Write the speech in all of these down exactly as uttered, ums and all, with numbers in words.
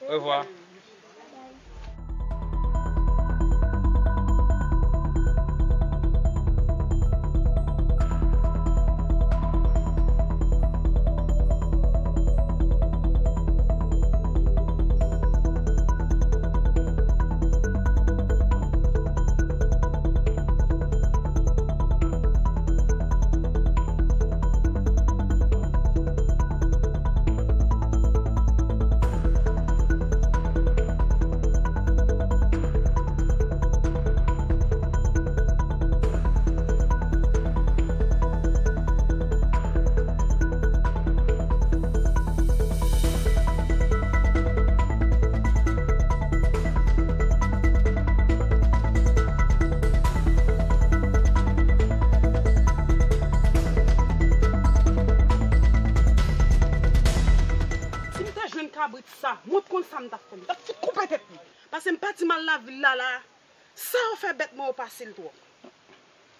Orevwa. Si m te jwenn kabrit sa, mwen t konn sa m t ap fè. M t ap fout koupe tèt li. Paske m pati m al lavil la, la. Sa yo fè bèt mwen yo pase l twòp.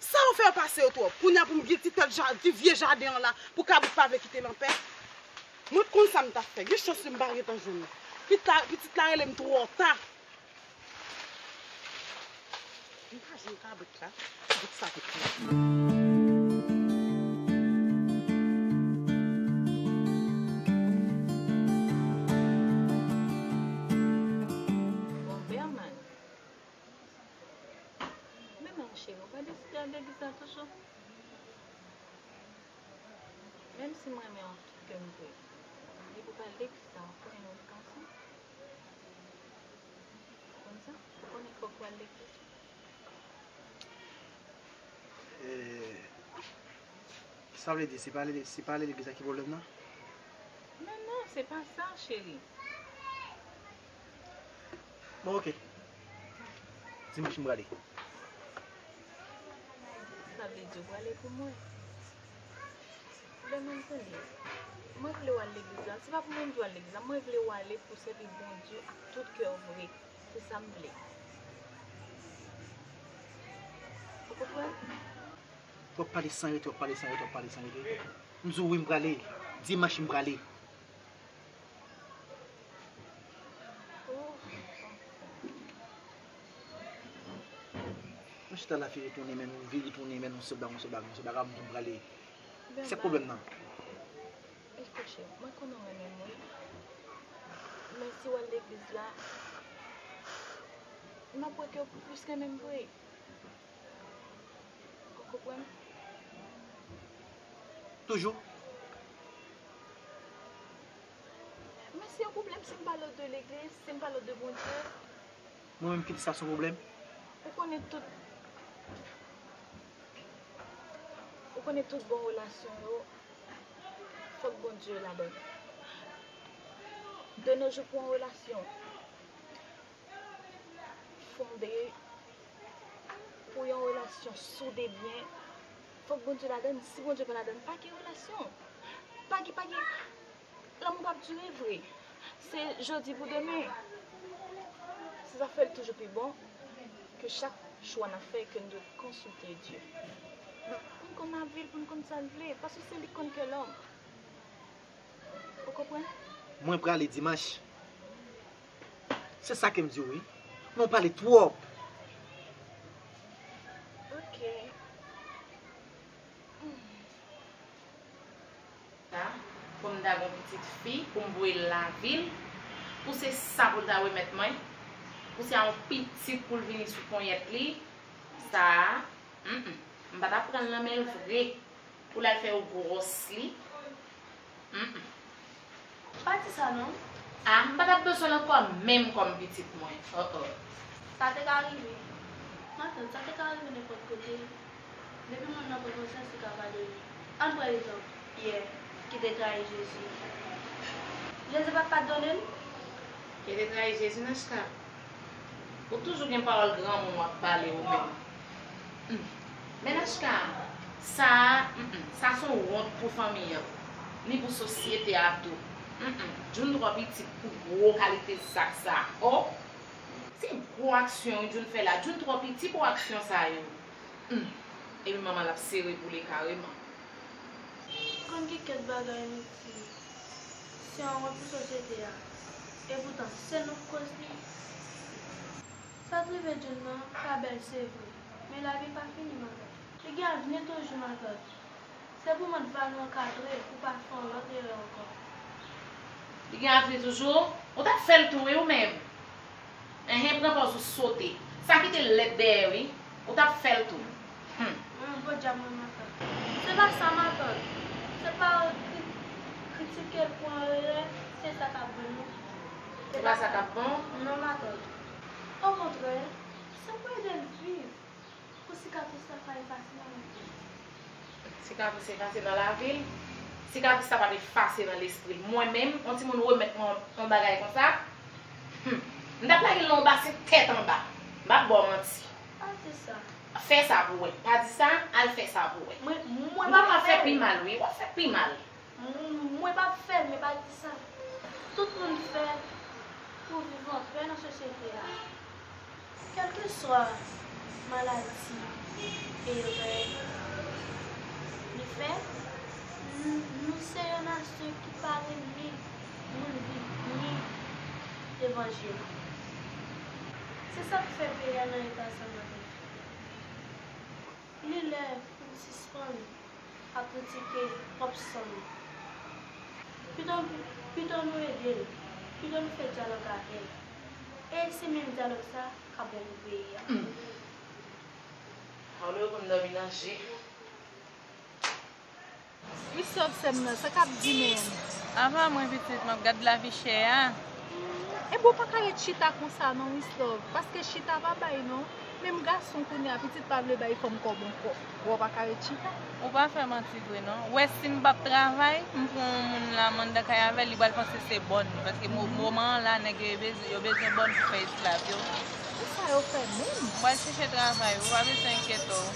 Sa yo fè yo pase yo twòp. Kounye a pou m gen ti tèt ja-, ti vye jaden an la, pou kabrit pa vle kite l anpè. Mwen t konn sa m t ap fè. Gen chans m pa gentan jwenn li. Pitit la, pitit la rele m twò ta. M pa jwenn kabrit la. Bout sa tout. Bon, Berman. Men non, cheri, ou pa deside al legliz la toujou? Menm si m renmen w ak tout kè m vre, depi w pa al legliz la, ou konnen nou ret ansanm. Ou konn sa? Ou konnen fòk ou al legliz. Eh, sa vle di, se pa ale, se pa ale legliz la ki pwoblèm nan? Men non, se pa sa, cheri. Bon, oke. Dimanch m prale. Sa vle di ou prale pou mwen? Lè mwen tande, mwen vle w al legliz la. Se pa pou mwen m di w al legliz la. Mwen vle w ale pou w sèvi Bondye ak tout kè w vre. Se sa m vle. Ou konprann? W ap pale san rete, w ap pale san rete, w ap pale san rete. M di w wi, m prale. Dimanch, m prale. Oh. Mwen chita la, vire tounen, men nou vire tounen, men nou se blag, nou se blag, nou se blag, m di m prale. Se k pwoblèm nan? Eske chè, mwen konnen w renmen m wi. Men si w al legliz la, m ap wè ke w plis renmen m vre. Ou konprann? Toujou. Men se yon pwoblèm si m pale w de legliz, si m pale w de Bondye. Mwen menm, kite sa se yon pwoblèm? Ou konnen tout, ou konnen tout bon relasyon yo, fòk Bondye ladan l. De nos jours, pou yon relasyon fonde, pou yon relasyon soude byen, fòk Bondye ladan l. Si Bondye pa ladan l, pa gen relasyon. Pa gen, pa gen, lanmou p ap dire vre. Se jodi pou demen. Se sa fè l toujou pi bon ke chak chwa n ap fè, ke n dwe konsilte Dye. Pou n konn avil, pou n konn sa n vle, paske se li k konn kè lòm. Ou konprann? Mwen prale dimanch. Se sa ke m di w wi. Men w pale twòp. Ok. Hmm. Sa, pou m ta gen yon pitit fi, pou m voye l lavil, pou se sa pou l ta remèt mwen, pou se a yon pitit pou l vini sou ponyèt li, sa a, mm, mm, m pa t ap pran l nan men l vre. Pou l al fè yo gwòs li. Mm, mm. Pa di sa non. Ah, m pa t ap bezwen l ankò menm kòm pitit mwen. Oh, oh. Sa te ka rive. Matant, sa te ka rive nenpòt kote. Depi moun nan pran konsyans, li ka padone. Ann pran egzanp Pyè ki te trayi Jezi. Jezi pa t padone l? Pyè te trayi Jezi, Nachka? Ou toujou gen pawòl granmoun w ap pale ou menm. Hmm. Men Nachka, sa a, mm, mm, sa se yon wont pou fanmi an, ni pou sosyete a tou. Mm, mm. June twò piti pou gwo kalite zak sa. Oh! Se gwo aksyon wi June fè la. June twò piti pou aksyon sa yo. Hmm. Epi manman l ap sere boule kareman. Konn gen kèk bagay nou di, se yon wont pou sosyete a. Epoutan, se nou k koz li. Sa k rive June nan pa bèl se vre, men lavi pa fini, matant. Li gen avni toujou, matant. Se pou mwen va nou ankadre pou pa fè yon lòt erè ankò. Li gen avni toujou? Ou t ap fè l tou, wi, ou menm. Enhen, pran pòz ou sote. Sa kite lèd dèyè, wi. Ou t ap fè l tou. Hum. Mwen, podyab mwen, matant. Se pa sa, matant. Se pa kri- kritike l pou anrele, se sa k ap bon, non. Se pa sa k ap bon? Non, matant. Okontrè, se pou ede l viv. Pou sikatris sa pa efase nan lavi l. Sikatris efase nan lavi l? Sikatris sa p ap efase nan lespri l. Mwen menm, yon timoun remèt mwen yon bagay konsa, hmm, m t ap lage l nan yon basen tèt anba. M p ap ba w manti. Pa di sa. Fè sa pou w wè. Pa di sa, al fè sa pou w wè. Mwen, mwen pa fè pi mal, wi. W ap fè pi mal. Mwen, mwen p ap fè l, men pa di sa. Tout moun fèt pou viv anpè nan sosyete a. Kèlkeswa maladi, erè li fè, n- nou se yon nasyon ki pa renmen moun vini devan je nou. Se sa k fè peyi a nan eta sa maten. Li lè pou n sispann ap kritike pwòp san nou. Pito, pito nou ede l, pito nou fè dyalòg avè l. E se menm dyalòg sa k ap bon pou peyi a. Hum. An nou reponn nan menaj li. Wisòv sè m nan, sa k ap di menm? Apa mwen pitit, m ap gad lavi chè a. E bon, w pa ka ret chita konsa non, Wisòv, paske chita pa bay non. Menm gason kounye a, pitit pa vle bay fanm kòb ankò. Bon, w pa ka ret chita. Ou pa fè manti vre non. Ou wè si m p ap travay, m pran yon moun la m anndan kay avè l, li pral panse se bòn li, paske mo- moman an la, nèg yo, yo bezwen, yo bezwen bòn pou fè esklav yo. Kisa yo fè menm? M pral chèche travay, ou pa bezwen enkyete w.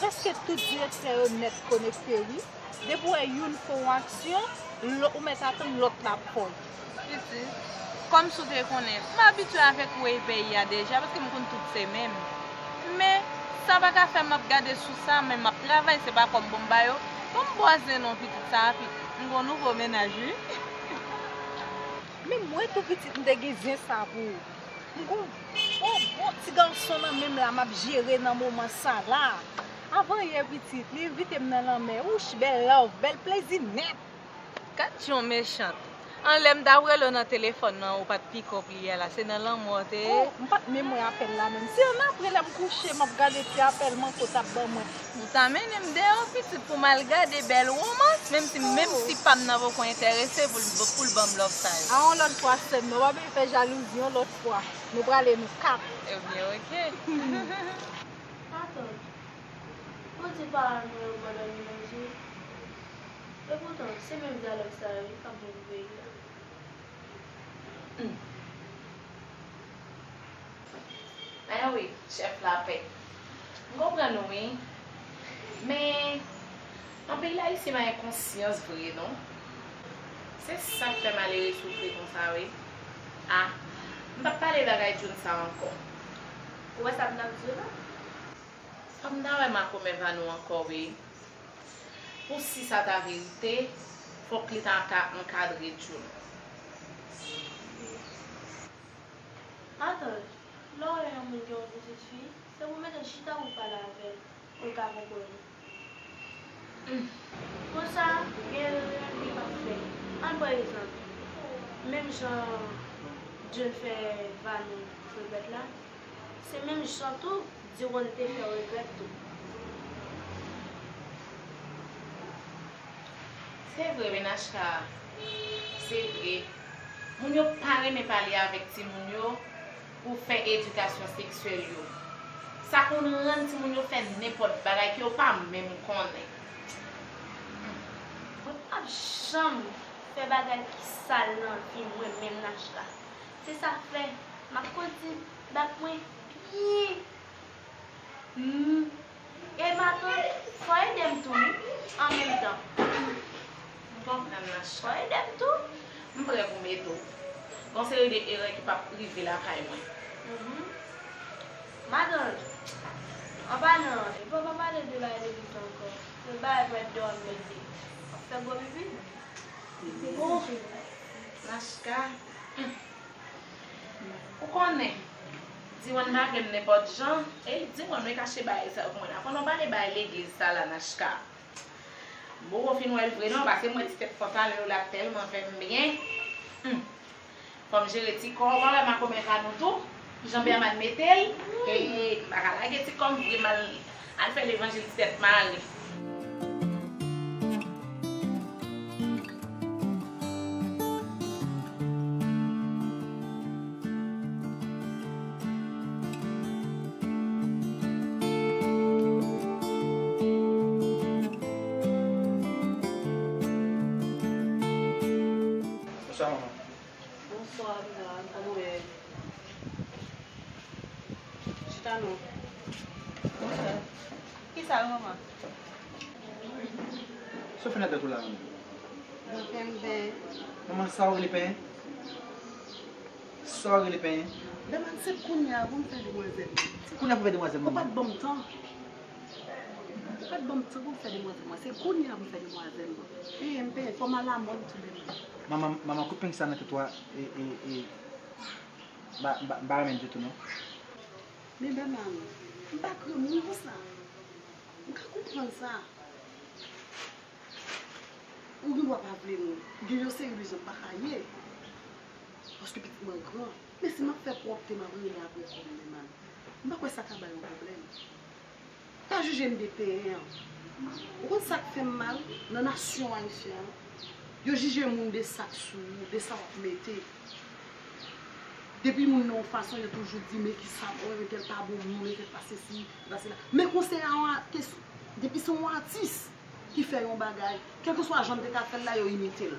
Prèske tout direktè yo nèt konekte wi. Depi w wè youn fè yon aksyon, lò- ou mèt atann lòt la ap fè l. Pitit, kòmsi w te konnen, m abitye avèk woy peyi a deja, paske m konn tout se menm. Men, sa pa ka fè m ap gade sou sa, men m ap travay, se pa kòb bon m ba yo. Ban m bwaze non, pitit, sa rapid. M gon nouvo mennaj, wi. Men mwen tou pitit, m te gen zen sa pou ou. M gon bon, bon ti gason nan men m la m ap jere nan moman sa la. Avan yè pitit, li envite m nan lanmè. Wouch, bèl love, bèl plezi nèt. Gad jan w mechant. An lè m t ap rele w nan telefòn nan, ou pa t pick up li yè la, se nan lanmò w te ye? Oh, m pa t menm wè apèl la menm. Se annapre lè m kouche, m ap gade ti apèl manke w t ap ban mwen. Ou ta mennen m deyò, pitit, pou m al gade bèl womans, menm si, menm si pa m nan poko enterese pou l, pou l ban m love sa yo. A yon lòt fwa, sè m, nou pa bezwen fè jalouzi yon lòt fwa. Nou prale nou kat. Ebyen, oke. Atann, ou di paran nou yo bò nan mennaj li? Epoutan, se menm dyalòg sa yo wi k ap bon pou peyi a. Hmm. Anyen wi, chèf lapè. M konprann ou wi. Men, anpil Ayisyen pa gen konsyans vre non. Se sa k fè malere soufri konsa wi. A, m p ap pale bagay June sa ankò. Ou wè sa m t ap di w la? Fò m ta wè makomè Vanou ankò wi. Pou si sa ta verite, fòk li ta ka ankadre June. Atann, lè w wè yon moun gen yon pitit fi, se pou w mete l chita pou w pale avè l, pou l ka konprann ou. Konsa, gen erè li p ap fè. Ann pran egzanp, menm jan June fè Vanou regrèt la, se menm jan tou Diwonn te fè w regrèt tou. Se vre wi Nachka, se vre. Moun yo pa renmen pale avèk timoun yo pou fè edikasyon seksyèl yo. Sa konn rann timoun yo fè nenpòt bagay ke yo pa menm konnen. Mwen p ap janm fè bagay ki sal nan vi mwen menm Nachka. Se sa k fè m ap kontinye bat mwen byen. M, e matant, fò ede m tou wi, an menm tan. M konprann Nachka. Fò ede m tou. M prè pou m ede w. Gon seri de erè ki p ap rive lakay mwen. Mhm. Matant, an palan, e fò pa pale de bagay de pitit ankò. Se bagay pou èt dòmi mete. W ap fè gwo pipi. Bon, Nachka. Konnen, Diwan pa gen m nenpòt jan. E Diwan, mwen kache bagay sa yo pou mwen la. Konnen w pale bagay legliz sa la, Nachka. Bon, ou fin wè l vre non, paske mwen ti tèt pantalon yo la tèlman fè m byen. Hmm. Fò m jere ti kò w, w a wè makomè pa nou tou. Jan Bèman mete l. E m pa ka lage ti kò m vre, m al, al fè levanjil ti tèt mare. Bonswa, manman. Bonswa, Amiral. Kòman w ye? Chita non. Bonswa. Kisa yo, manman? Sa w fè nan tèt ou la menm? Mwen fè m pen. Manman, sa w rele pen? Sa w rele pen? Bèman, se kounye a pou m fè demwazèl mwen. Se kounye a pou w fè demwazèl, manman? Ou pa t ban m tan. Ou pa t ban m tan pou m fè demwazèl mwen. Se kounye a pou m fè demwazèl mwen. Pen, pen, fò m alamòd tou, Bèman. Manman, manman, kout peng sa nan tèt ou a, e, e, e, m pa, m pa, m pa renmen l ditou, non. Men Bèman, m pa granmoun konsa. M ka konprann sa. Ou gen dwa pa vle m. Gen yon seri rezon m pa ka ye. Paske pitit mwen gran. Men si m ap fè pwòpte, m ap rele apre kò m, Bèman. M pa kwè sa ka bay yon pwoblèm. Pa jije m de penyen an. Ou konn sa k fè m mal? Nan nasyon ayisyen an, yo jije moun de sa k sou ou, de sa w ap mete. Depi moun nan yon fason, yo toujou di, men ki sa, o, entèl pa bon moun, entèl pa sesi, pa sela. Men konsèy a yon a-, kes-, depi se yon atis ki fè yon bagay, kèlkeswa jan l te ka fè l la, yo imite l.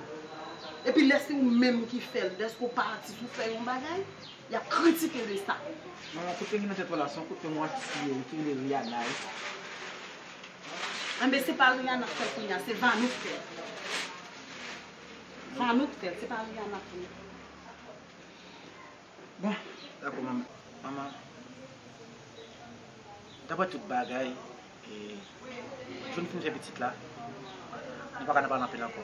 Epi lè se ou menm ki fè l, dèske w pa atis, ou fè yon bagay, y ap kritike w de sa. Manman, kout peng nan tèt ou la, se yon kout peng yon atis li ye, wi, ki rele Rihanna, wi. Enben, se pa Rihanna k fè l kounye a, se Vanout k fè l. Vanout k fè l, se pa Rihanna k fè l. Bon, dakò, manman. Manman, daprè tout bagay, e, jou n fin fè pitit la, nou pa ka nan pale anpil ankò.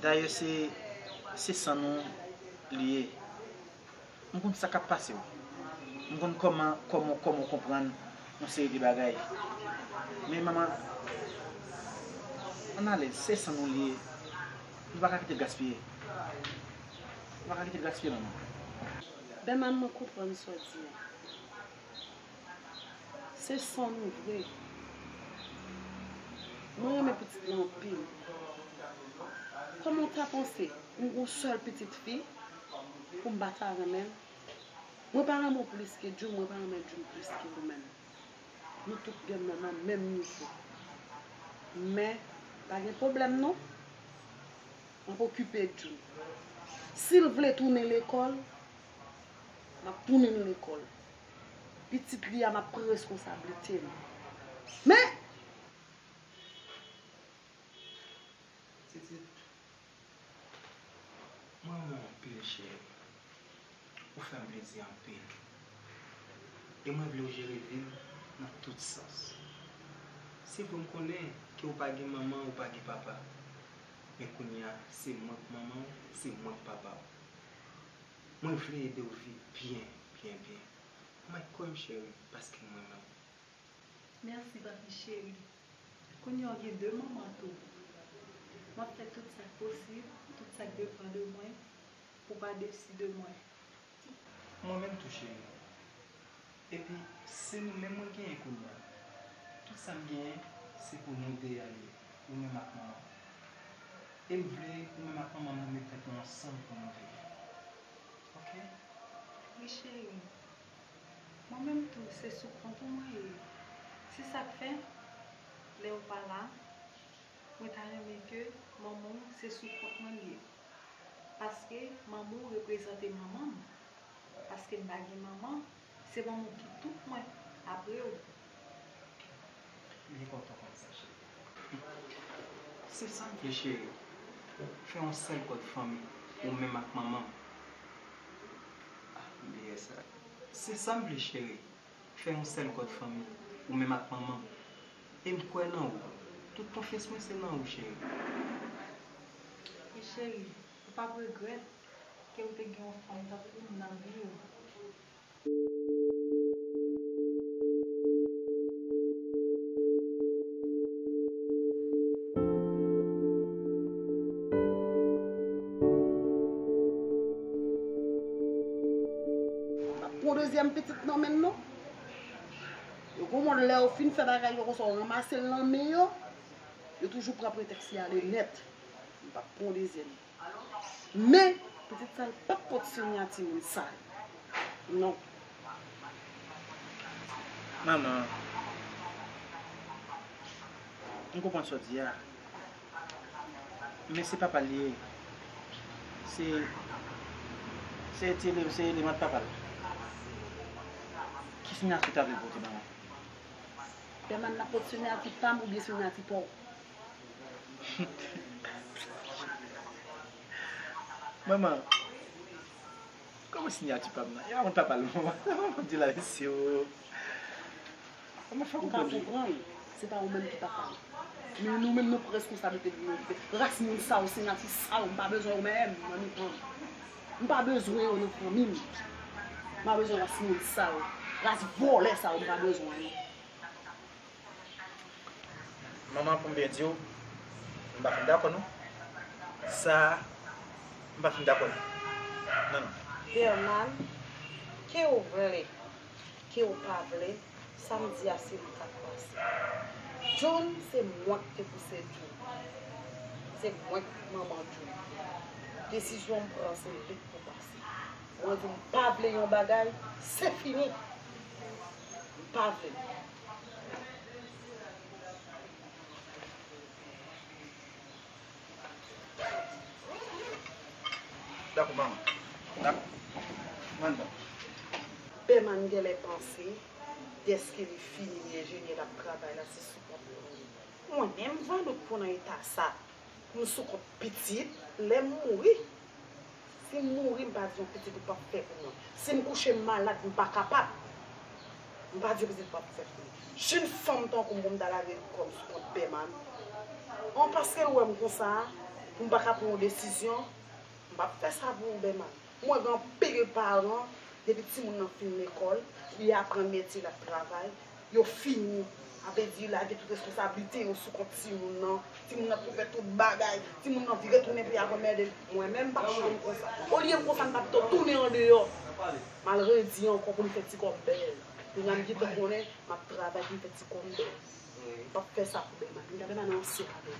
Dayè, se, se san nou li ye. M konn sa k ap pase w. M konn kòman, kòman, kòman w konprann yon seri de bagay. Men, manman, ann alèz, se san nou li ye. Nou pa ka kite l gaspiye. Nou pa ka kite l gaspiye, manman. Bèman, mwen konprann sa w di a. Se san nou vre. Mwen renmen pitit lan anpil. Kòman w ta panse m gen yon sèl pitit fi pou m pa ta renmen l? Mwen pa renmen w plis ke June, mwen pa renmen June plis ke ou menm. Nou tout gen manman menm nivo. Men, pa gen pwoblèm non. M ap okipe June. Si l vle tounen lekòl, m ap tounen l lekòl. Pitit li a, m ap pran reskonsablite m. Men! Titit, mwen renmen w anpil, cheri. Ou fè m plezi anpil. E mwen vle w jere vi m nan tout sans. Se vre, m konnen ke w pa gen manman, ou pa gen papa. Men kounye a, se mwen k manman w, se mwen k papa w. Mwen vle ede w viv byen, byen, byen. Mwen kwè m, cheri, paske m renmen w. Mèsi, papi cheri. Kounye a w gen de manman tou. M ap fè tout sa k posib, tout sa k depann de mwen, pou w pa desi de mwen. Mwen menm tou, cheri. Epi, se nou menm mwen genyen kounye a. Tout sa m genyen, se pou nou de a l ye, ou menm ak manman w. E m vle ou menm ak manman m nou met tèt nou ansanm pou nou viv. Oke? Wi, cheri. Mwen menm tou, se sou kont ou mwen ye. Se sa k fè, lè ou pa la, mwen ta renmen ke manman w se sou kont mwen l ye. Paske manman w reprezante manman m. Paske m pa gen manman, se manman w ki tout mwen, apre w. M byen kontan konn sa, cheri. Se sa m vle, cheri. Fè yon sèl kòd fanmi, ou menm ak manman m. Ah, m bliye sa. Se sa m vle, cheri. Fè yon sèl kòd fanmi, ou menm ak manman m. E m kwè nan ou. Tout konfyans mwen se nan ou, cheri. E cheri, ou p ap regrèt. Ke w te gen yon fanm tankou m nan vi w. M p ap pran dezyèm pitit nan men l non. Yo gon moun lè yo fin fè bagay yo konsa, yo ranmase l nan men yo, yo toujou pran pretèks li ale nèt. M p ap pran dezyèm. Men, pitit sa l p ap pot sinyati moun sa l. Non. Manman, m konprann sa w di a. Men se papa l li ye. Se, se ti ele-, se eleman papa l. Ki sinyati w ta vle pote, manman? Bèman, n ap pot sinyati pa m oubyen sinyati pa w? Manman, kòman sinyati pa m nan? E pa moun papa l, manman. Manman di la, mesye, o. Manman, fè w konprann. M ka konprann, se pa ou menm ki papa l. Men nou menm, nou pran reskonsablite de nou. Ras moun sa yo, sinyati sa yo, m pa bezwen yo menm nan mitan m. M pa bezwen yo nan fanmi m. M pa bezwen ras moun sa yo. Ras vòlè sa yo, m pa bezwen yo. Manman, pou m byen di w, m pa fin dakò non. Sa a, m pa fin dakò l. Non, non. Bèman, ke w vle, ke w pa vle, sa m di a se li k ap pase. John, se mwen k te pouse John. Se mwen k manman John. Desizyon m pran, se li k pou pase. Mwen di w m pa vle yon bagay, se fini. M pa vle. Dakò, manman. Dakò. M anndan. Bèman genlè panse, dèske li fini, li enjenyè, l ap travay la, se sou kont mwen li ye. Mwen menm, Vanout, pou nan eta sa, m sou kont pitit, lè m mouri. Si m mouri, m pa di yon pitit ou p ap fè pou mwen. Si m kouche malad, m pa kapab. M pa di yon pitit ou p ap fè pou mwen. Jèn fanm tankou m pou m ta lage kò m sou kont Bèman. An paske l wè m konsa, pou m pa ka pran yon desizyon, m p ap fè sa pou ou, Bèman. Mwen gen anpil paran, depi timoun nan fin lekòl, li aprann metye, l ap travay, yo fini. Sa vle di, lage tout reskonsablite yo sou kont timoun nan. Timoun nan pou fè tout bagay. Timoun nan vire tounen pou y ap anmède l. Mwen menm, m p ap janm konsa. Olye m konsa, m t ap pito tounen andeyò. M al redi ankò pou m fè ti kòb bèl. Kounye a m gentan konnen, m ap travay pou m fè ti kòb bèl. M p ap fè sa pou Bèman. M t ap Bèman nan ansyen avè m.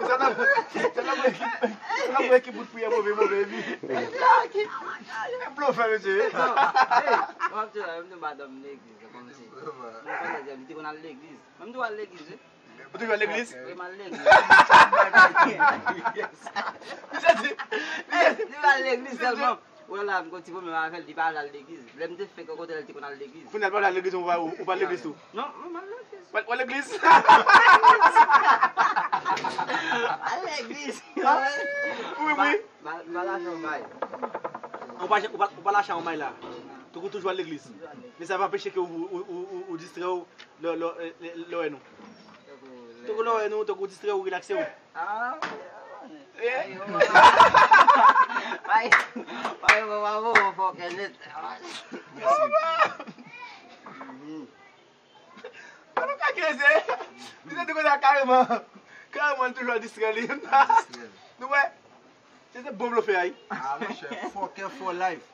Sa nan ekip, sa nan ekip bout priyè move, move, epi. Blofè, mesye. Non, hey, m ap di w la, menm nou madanm legliz, kòmsi. Mwen konnen, li te konn al legliz. Menm tou al legliz, wi. Ou toujou al legliz? Wi, m al legliz. Misye di, misye di. Li al legliz sèlman. Ou wè la, m gon ti pwoblèm avè l, li pa al legliz. Lè m te fenk rankontre l, li te konn al legliz. Kounye a l pa al legliz, ou pa, ou pa al legliz tou? Non, non, m al legliz. Ou al legliz? Al legliz. Wi, wi. M al, m al achte yon may. Ou pa, ou pa, ou pa al achte yon may la. Ou toujou al legliz. Men sa pa anpeche ke ou, ou, ou, ou, ou distrè w lè, lè, lè, lè w wè nou. Tankou lè w wè nou, tankou distrè w, relakse w. Ah, ok. Ay, ay, mwen pa bon, mwen fò kè nèt. Mèsi. An nou ka keze. Misye di konsa kareman. Kareman, li toujou ap distrè li. Nou wè? Se te bon blofè a, wi. Ah, monchè, fòkè for life.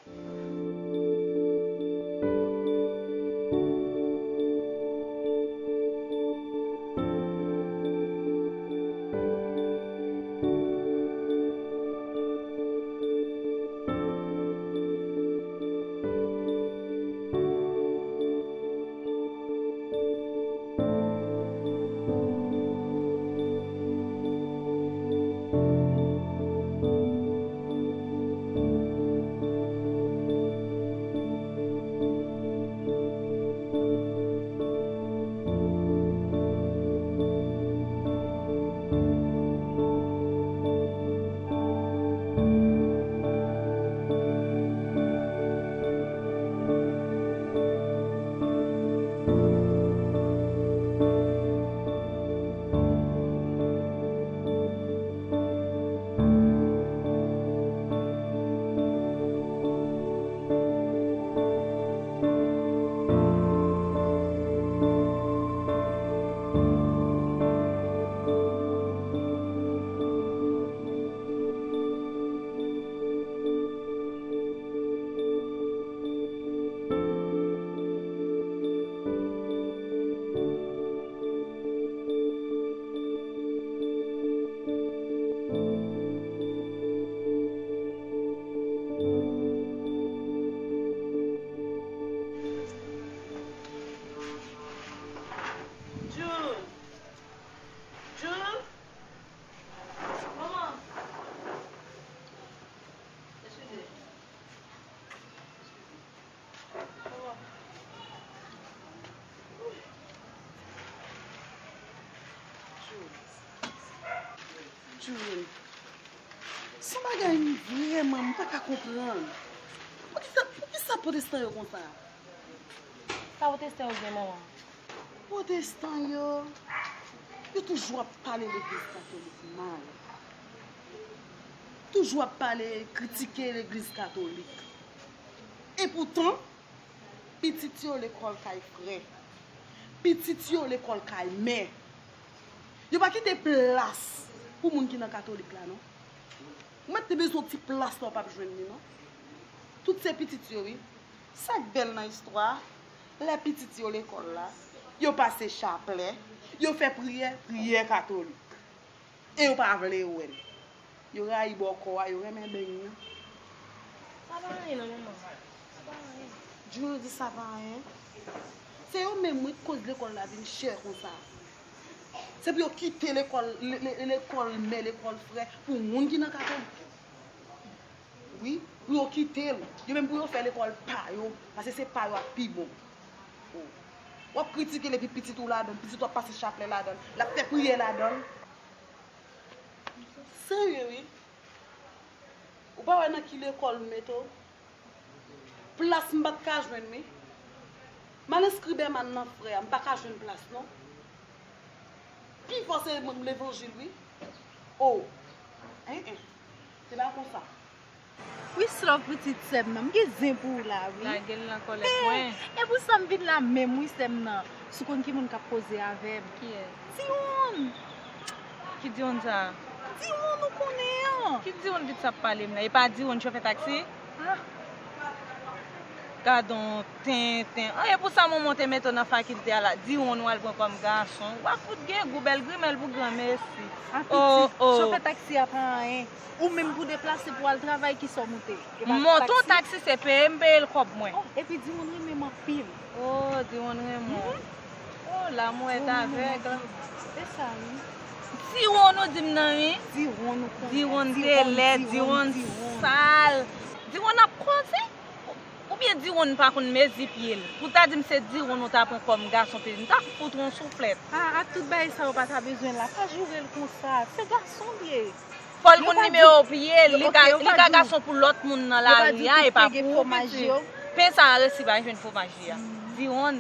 Tchou, se yon bagay m vrèman m pa ka konprann. Poukisa, poukisa pwotestan yo konsa? Sa pwotestan yo gen, manman? Pwotestan yo, yo toujou ap pale legliz katolik mal. Toujou ap pale, kritike legliz katolik. Epoutan, pitit yo lekòl kay frè. Pitit yo lekòl kay mè. Yo pa kite plas pou moun ki nan katolik la, non. Ou mèt te bezwen yon ti plas la, w p ap jwenn li, non. Tout se pitit yo, wi. Sa k bèl nan istwa a, lè pitit yo lekòl la, yo pase chaplè, yo fè priyè, priyè katolik. E yo pa vle wè l. Yo rayi bòkò a, yo renmen beny nan. Sa pa anyen non, manman. Sa pa anyen. Djouly di sa pa anyen. Se yo menm, wi, k koz lekòl la vin chè konsa. Se pou yo kite lekòl, le-, le-, lekòl mè, lekòl frè, pou moun ki nan katolik. Wi, pou yo kite l. Yo menm pou yo fè lekòl pa yo, paske se pa yo ap pi bon. Oh. W ap kritike l epi pitit ou ladan l, pitit ou ap pase chaplè ladan l, l ap fè priyè ladan l. Serye, wi. Ou pa wè nan ki lekòl m mete w? Plas m pa t ka jwenn, wi. M al enskri Bèman nan frè a, m pa ka jwenn plas, non. Pi fò se levanjil, wi. Oh. En, en. Se pa konsa. Wi, Slove, pitit sè m nan, m gen zen pou ou la, wi. Lage l nan kòlèt mwen. E pou sa m vin la menm, wi, sè m nan. Si w konn ki moun k ap koze avè m. Kiyès? Diwonn. Ki Diwonn sa a? Diwonn ou konnen an. Ki Diwonn pitit sa ap pale m la? E pa Diwonn chofè taksi? Ah. Gadon tenten. An, e pou sa manman w te mete w nan fakilte a la. Diwonn w al pran kòm gason. W a fout gen gou, bèl grimèl pou granmesi. Ah, pitit, chofè taksi a pa anyen. Ou menm pou deplase pou al travay, kisa w moute? M monte yon taksi, se peye m peye l kòb mwen. Oh, epi Diwonn renmen m anpil. Oh, Diwonn renmen w. Oh, l'amour est aveugle. Se sa, wi. Diwonn ou di m nan, wi. Diwonn ou konnen. Diwonn te lèd, Diwonn sal. Diwonn ap koze. Oubyen Diwonn pa konn mezi pye l. Pou ta di m se Diwonn ou ta pran kòm gason pye l, m ta fout ou yon souflèt. A, a tout bagay sa yo pa ta bezwen la. Pa joure l konsa. Se gason l ye. Fò l konn nimewo pye l. Li ka, li ka gason pou lòt moun nan lari a, e pa pou ou, pitit. Pen sa a resi pa jwenn fwomaj li a. Diwonn.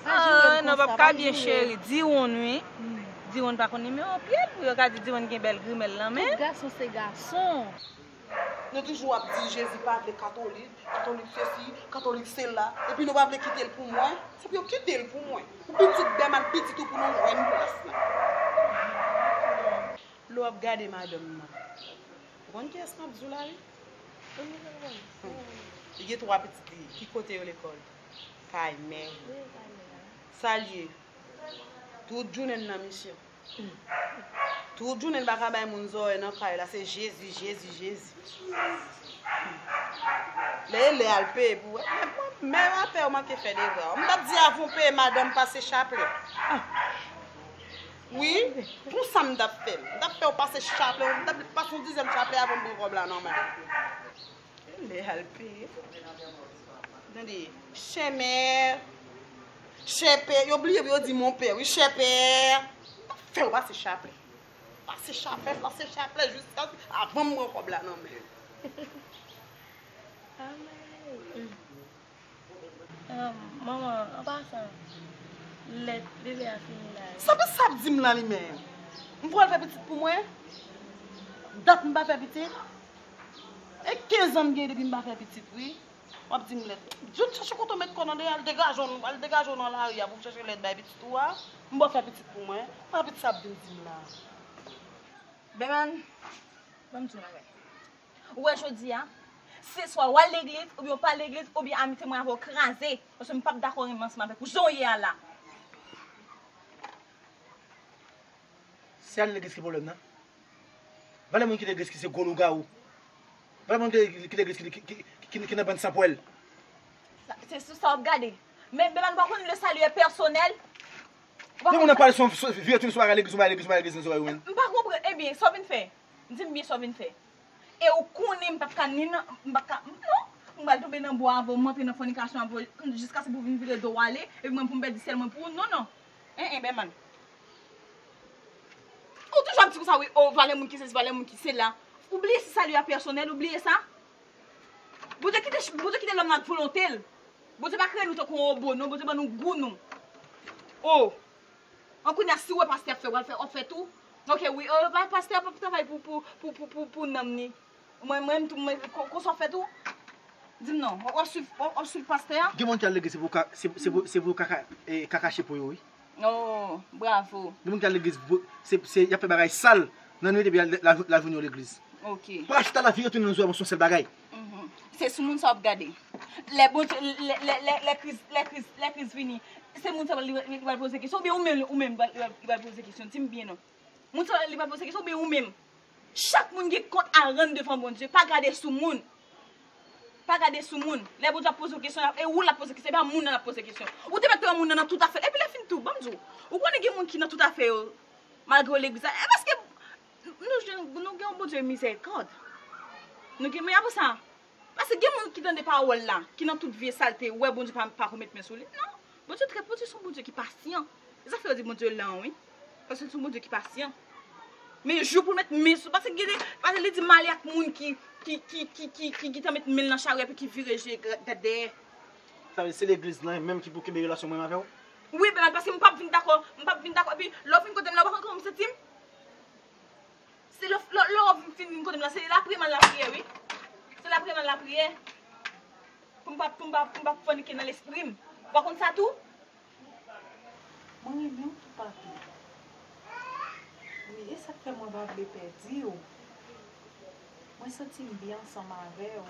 Ah, non, p ap ka byen cheri. Diwonn, wi. Diwonn pa konn nimewo pye l pou yo ka di Diwonn gen bèl grimèl nan men. Tout gason se gason. Nou toujou ap di Jezi pa vle katolik, katolik sesi, katolik sela, epi nou pa vle kite l pou mwen. Se pou yo kite l pou mwen. Pou pitit Bèman, pitit ou pou nou jwenn plas la. Lè w ap gade madanm nan. Ou konn kiyès m ap di w la, wi? Li gen twa pitit li. Ki kote yo lekòl? Kay mè. Sa l ye? Tout jounen l nan misyon. Tout jounen l pa ka bay moun zòrèy nan kay la, se Jezi, Jezi, Jezi. Lè e lè al peye pou wè. Men, men, men apè w manke fè devwa w. M t ap di avan w peye madanm pase chaplè. Wi, pou sa m t ap fè l. M t ap fè w pase chaplè, m t ap pase yon dizyèm chaplè avan m pran kòb la nan men w. Lè al peye. Tande, chè mè, chè pè, yo bliye pou yo di mon pè, wi, chè pè. Fè w pase chaplè. Pase chaplè, pase chaplè, jiska avan m pran kòb la nan men. Amèn. Ah, manman, an pasan, lèt bebe a fini la. Sa pe sa ap di m la li menm? M pral fè pitit pou mwen? Dat m pa fè pitit? E kenz an m gen depi m pa fè pitit, wi. W ap di m lèt. Jout chache kote w met kò nan de, al degaje w, al degaje w nan lari a pou w chache lèt bay pitit ou a. M pral fè pitit pou mwen. Sa pitit sa ap vin di m la? Bèman, ban m di w yon bagay. Ou wè jodi a, se swa w al legliz, oubyen w pa legliz, oubyen amite mwen avè w kraze, paske m p ap dakò renmen ansanm avèk ou jan w ye a la. Se al legliz ki pwoblèm nan? Valè moun ki legliz ki se gwo lougawou. Valè moun ki, ki legliz ki, ki, ki, ki, ki nan bann sanpwèl. Sa, se sou sa w ap gade. Men Bèman pa konn le salut est personnel. Ou pa konn. Depi moun nan pale sou, sou, vire tou sou bagay legliz, ou bay legliz, ou bay legliz nan zòrèy ou menm. M pa konprann. Ebyen, sa w vin fè? Di m byen sa w vin fè. E ou konnen m p ap ka ni nan, m p ap ka, non. M pral tonbe nan bwa avè w, m antre nan fònikasyon avè w, jiskaske pou w vin vire do w ale, epi mwen pou m pèdi syèl mwen pou ou, non, non. En, en, Bèman. Ou toujou ap di konsa, wi, o, valè moun ki sesi, valè moun ki sela. Ou bliye se sali a pèsonèl, ou bliye sa? Bondye kite, Bondye kite lòm nan ak volonte l. Bondye pa kreye nou tankou yon wobo, non, Bondye ban nou gou nou. O! An kounye a, si w wè pastè ap fè, w al fè, w ap fè tou. Ok, wi, o, pa, pastè ap travay pou, pou, pou, pou, pou, pou nanm ni. Mwen, mwen, m tou, mwen, ko-, konsa w fè tou? Di m non, w ap swiv, w ap swiv pastè a? Gen moun ki al legliz, se pou ka, se, se pou, se pou kaka, e, kakache pou yo, wi. Oh, bravo. Gen moun ki al legliz, vo-, se, se, y ap fè bagay sal nan nwit epi la, la, la jounen yo legliz. Ok. Pou achta lavi yo tounen nan zwa, se yon sèl bagay. Mhm. Se sou moun sa w ap gade. Lè Bondye, lè, lè, lè, lè Kris, lè Kris, lè Kris vini, se moun sa li, li, li pral poze kesyon, oubyen ou menm, ou menm, li pral, li pral poze kesyon. Di m byen non. Moun sa li pral poze kesyon, oubyen ou menm. Chak moun gen kont a rann devan Bondye. Pa gade sou moun. Pa gade sou moun. Lè Bondye ap poze w kesyon, e ou l ap poze kesyon, e pa moun nan l ap poze kesyon. Ou te mèt pran moun nan nan tout afè l. Epi lè fini tou, ban m di w, ou konnen gen moun ki nan tout afè yo, malgre yo legliz la. E paske nou jwenn, nou gen yon Bondye mizèrikòd. Nou gen, men apre sa, paske gen moun ki tande pawòl la, ki nan tout vye salte, wè Bondye pa, pa ko met men sou li. Non. Bondye trè, Bondye se yon Bondye ki pasyan. E sa fè yo di Bondye lan, wi. Paske se yon Bondye ki pasyan. Men jou pou l met men sou, paske gen de, paske li di m ale ak moun ki, ki, ki, ki, ki, ki, ki gentan met men l nan charyo epi ki vire je gad dèyè. Sa vle di se legliz lan menm ki pou kenbe relasyon mwen avè w? Wi, Bèman, paske m p ap vin dakò, m p ap vin dakò. Epi lè w vin kote m la, w pa konn kòman m santi m? Se lè, lè, lè w fin vin kote m la, se lapriyè m al lapriyè, wi. Se lapriyè m al lapriyè. Pou m pa, pou m pa, pou m pa fònike nan lespri m. Ou pa konn sa tou? Mwen renmen w toupatou. Wi, e sa k fè mwen pa vle pèdi w. Mwen santi m byen ansanm avè w.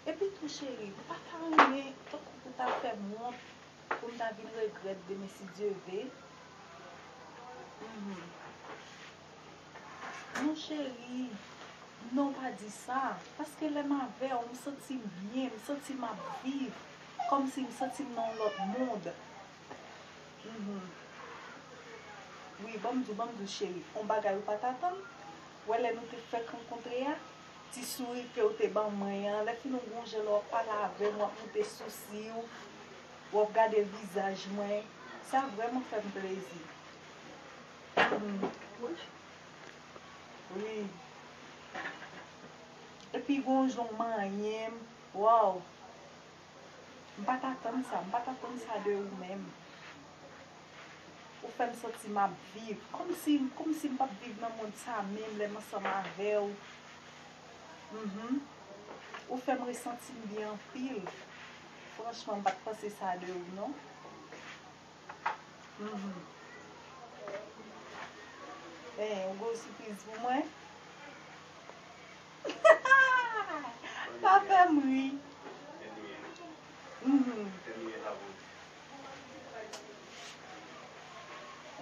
Epi tou, cheri, m pa ta renmen tankou pou ta fè m wont, pou m ta vin regrèt demen, si Dye ve. Mhm. Non, cheri, non, pa di sa. Paske lè m avè w, m santi m byen, m santi m ap viv. Kòmsi m santi m nan yon lòt mond. Mhm. Wi, ban m di w, ban m di w, cheri, yon bagay ou pa t atann. Wè lè nou te fèk rankontre a, ti souri ke w te ban mwen an, lè fini w gon jan lè w ap pale avè m, w ap moute sousi w, w ap gade vizaj mwen. Sa vrèman fè m plezi. Mhm. Wi. Epi gon jan w manyen m. Waw. M pa t atann sa, m pa t atann sa de ou menm. Ou fè m santi m ap viv. Kòmsi, kòmsi m p ap viv nan mond sa menm lè m ansanm avè w. Mhm. Ou fè m resanti m byen anpil. Franchman, m pa t panse sa de ou non. Mhm. Eh, ou gen yon sipriz pou mwen? Pa fè m ri. Mhm.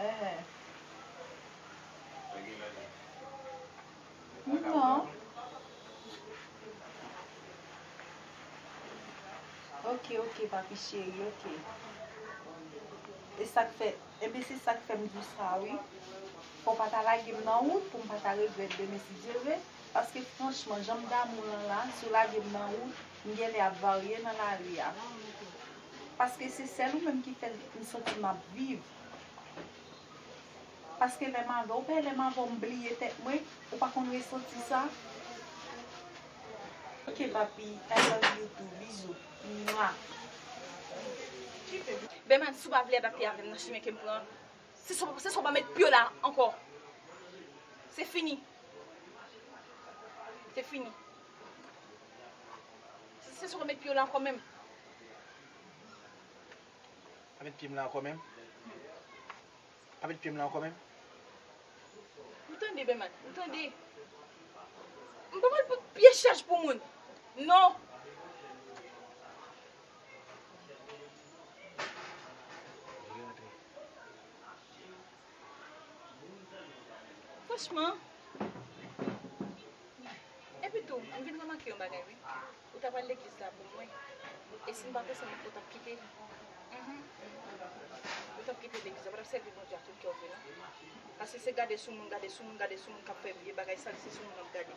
Eh. Non. Ok, ok, papi cheri, ok. E sa k fè, enben se sa k fè m di w sa wi. Fò w pa ta lage m nan wout pou m pa ta regrèt demen si Dye vle. Paske franchman, jan m damou w lan la, si w lage m nan wout, m genlè ap varye nan lari a. Paske se sèl ou menm ki fè m santi m ap viv. Paske lè m avè w, lè m avè w, m bliye tèt mwen, ou pa konn resanti sa. Ok, papi, I love you too. Bizou. Mwa. Bèman, si w pa vle adapte avè m nan chimen ke m pran, se sa, se sa w pa met pye w la ankò. Se fini. Se fini. Se, se sa w pa met pye w la ankò menm. Pa met pye m la ankò menm. Pa met pye m la ankò menm. Ou tande, Bèman, ou tande? M pa pral pran pye chaj pou moun. Non. Franchman. Epi tou, m vin remake yon bagay, wi. Ou t ap al legliz la pou mwen. E si m pa t ansanm avèk ou, ou t ap kite? Mhm. Ou t ap kite legliz la, ou pa t ap sèvi Bondye ak tout kè w vre, non. Paske se gade sou moun, gade sou moun, gade sou moun k ap fè vye bagay sal, se sou moun w ap gade.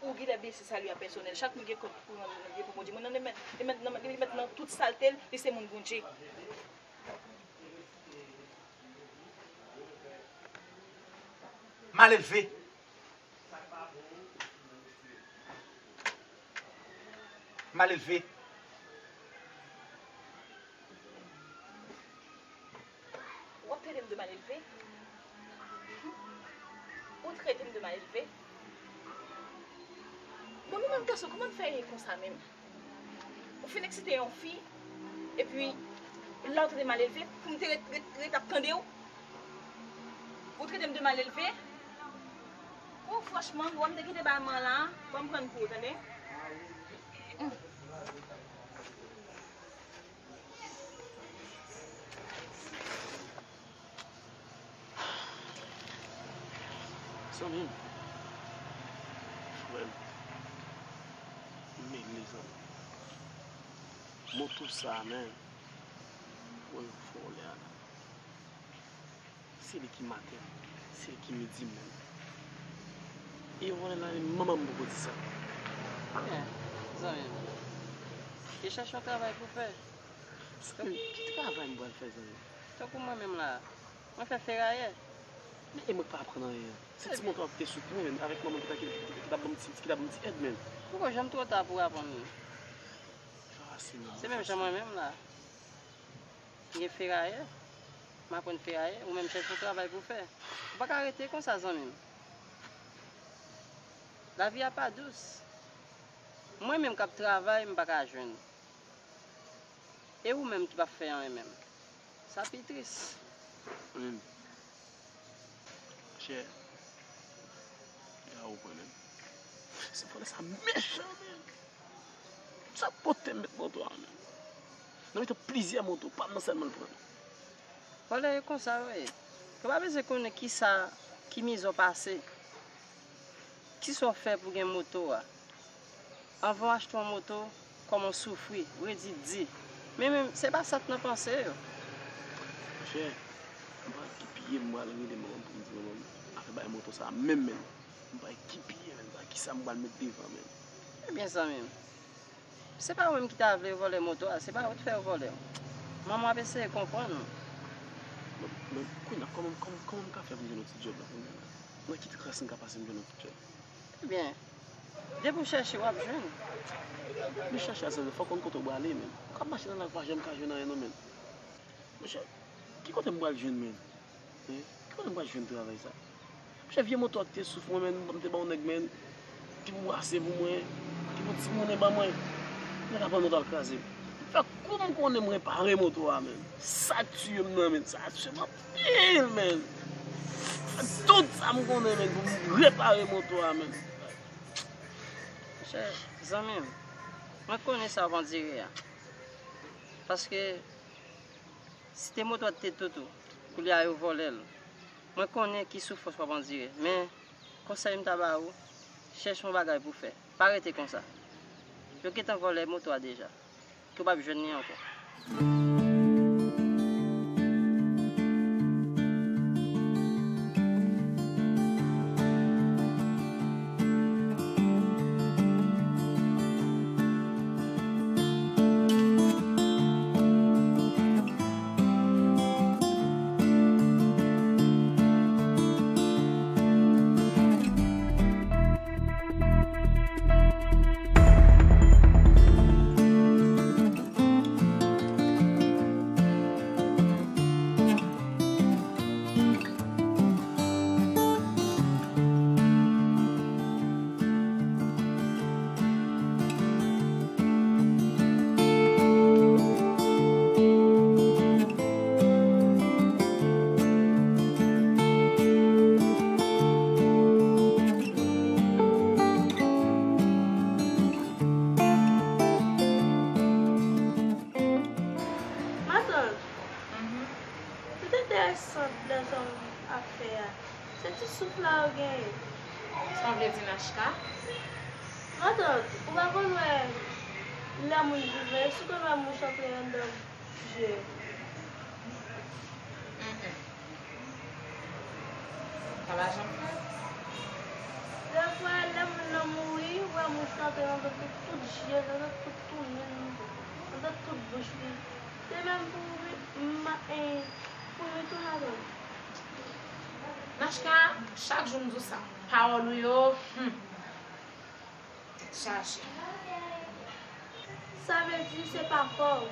Ou genlè bliye se sali a pèsonèl. Chak moun gen kont pou rann li pou Bondye. Moun nan li mèt, li mèt nan, li mèt nan tout salte l, li se moun Bondye. Malelve. Malelve. W ap trete m de malelve? Ou trete m de malelve? Bon, nou menm gason, kòman n fè ye konsa menm? Ou fin eksite yon fi, epi la ou trete m malelve, pou m te ret, ret, ret ap tande w? Ou trete m de malelve? Oh, franchman, bon, m te kite bay man la, bon, m pran pou ou, tande? Zanmi m, frè m, m mele zanmi m. Moto sa a, men, mwen vòlè a la. Se li ki maten, se li ki midi m menm. E yo vòlè la, manman m poko di sa. Ebyen, zanmi m, te chèche yon travay pou fè. Zanmi m, ki travay m pral fè, zanmi m? Tankou mwen menm la, mwen fè ferayè. Men e mwen k pa aprann anyen. Se ti moto a ki te soutni mwen, men avèk manman ki ta, ki, ki, ki t ap ban m ti, ki t ap ban m ti èd, men. Poko janm twò ta pou aprann li. Fasil, non, se menm jan mwen menm la. M gen ferayè. M aprann ferayè. Ou menm chèche yon travay pou fè. Ou pa ka rete konsa, zanmi m. Lavi a pa dous. Mwen menm k ap travay, m pa ka jwenn. E ou menm ki p ap fè anyen menm. Sa pi tris. Wi. Monchè, e a ou pran menm. Se vòlè sa mechan menm. Sa pote m met moto a menm. Nan mitan plizyè moto, pa m nan sèlman l pran. Vòlè yo konsa yo ye. Yo pa bezwen konnen kisa, ki mizè w pase. Kisa w fè pou gen moto a? Anvan w achte yon moto, kòman w soufri, redi di. Men, men, se pa sa k nan panse yo. Monchè, m pa wè ki pye m pral rele manman m pou m di manman m afè bay moto sa a menm, menm. M pa wè ki pye, menm, m pa wè kisa m pral met devan, menm. Ebyen, zanmi m, se pa ou menm ki ta vle yo vòlè moto a, se pa ou t fè yo vòlè. Manman w ap eseye konprann ou. Men, men, kounye a, kòman, kòman, kòman m ka fè pou m jwenn yon ti djòb la kounye a la? Nan ki kras m ka pase m jwenn yon ti djòb? Ebyen, depi w chèche, w ap jwenn. Men chèche a, zanmi, fò w konn kote w prale, menm. Ou ka mache nan lari, ou pa janm ka jwenn anyen, non, menm. Monchè, ki kote m pral jwenn, menm? Hein? Ki kote m pral jwenn travay sa? Monchè, vye moto a ki te souf mwen, menm, m te ba yon nèg, menm, ki pou brase pou mwen, ki pou timonnen ban mwen. Nèg la pran moto a l kraze m. Fè kou m konnen m repare moto a, menm. Sa k tiye m nan, menm. Sa tiye m anpil, menm. Fè tout sa m konnen, menm, pou m repare moto a, menm. Monchè, zanmi m, mwen konnen sa w ap andire a. Paske si te moto a te tout ou, koulye a yo vòlè l. Mwen konnen ki soufrans w ap andire, men konsèy m ta ba ou, chèche yon bagay pou fè. Pa rete konsa. Yo gentan vòlè moto a deja. Ke w p ap jwenn li ankò. Matant, mhm, tout enteresan lèzòm ap fè a, se ti souf la yo genyen. Sa w vle di, Nachka? Matant, ou pa konn wè lè moun vivan, e si w konn wè mouch antre anndan je yo? Mm, mm. Sa pa janm fèt. Dèfwa, lè moun nan mouri, ou wè mouch lan te nan tout, tout je, nan tout tounen, nan tout bouch li. Se menm pou mi, ma, e, pou mi tou ladan. Nachka, chak jou m di w sa. Pawòl ou yo, hmm, chaje. Sa vle di se pa kò w,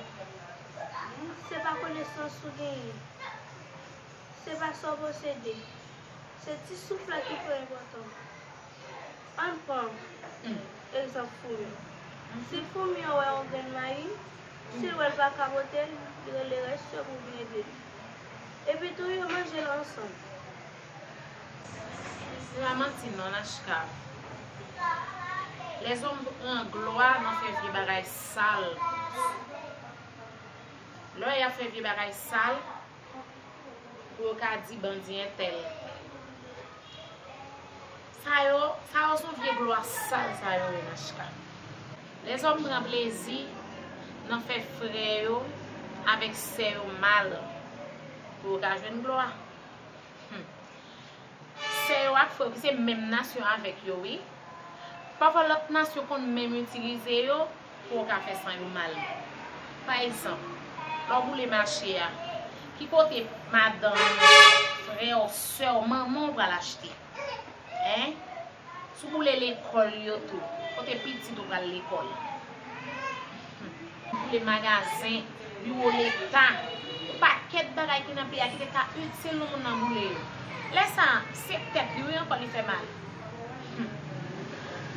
se pa konesans ou genyen, se pa sa w posede, se ti souf la ki pi enpòtan. Ann pran egzanp foumi. Si foumi an wè yon grenn mayi, si l wè l pa ka pote l, li rele rès yo pou vin ede l. Epi tou, yo manje l ansanm. Se pa manti non, Nachka. Lèzòm pran glwa nan fè vye bagay sal. Lè y ap fè vye bagay sal, pou yo ka di bandi entèl. Sa yo, sa yo se yon vye glwa sal sa yo ye, Nachka. Lèzòm pran plezi nan fè frè yo avèk sè yo mal pou yo ka jwenn glwa. Hmm. Sè yo ak frè yo ki se menm nasyon avèk yo, wi. Pafwa lòt nasyon konn menm itilize yo pou yo ka fè san yo mal. Pa egzanp, lè w boule mache a, ki kote madanm ou, frè w, sè w, manman w pral achte? Hein? Si w boule lekòl yo tou, kote pitit ou pral lekòl? Hmm. Boule magazen, biwo leta, yon pakèt bagay ki nan peyi a ki te ka itil nou moun nan boule yo. Lè sa a, se tèt li wi ankò li fè mal. Hmm.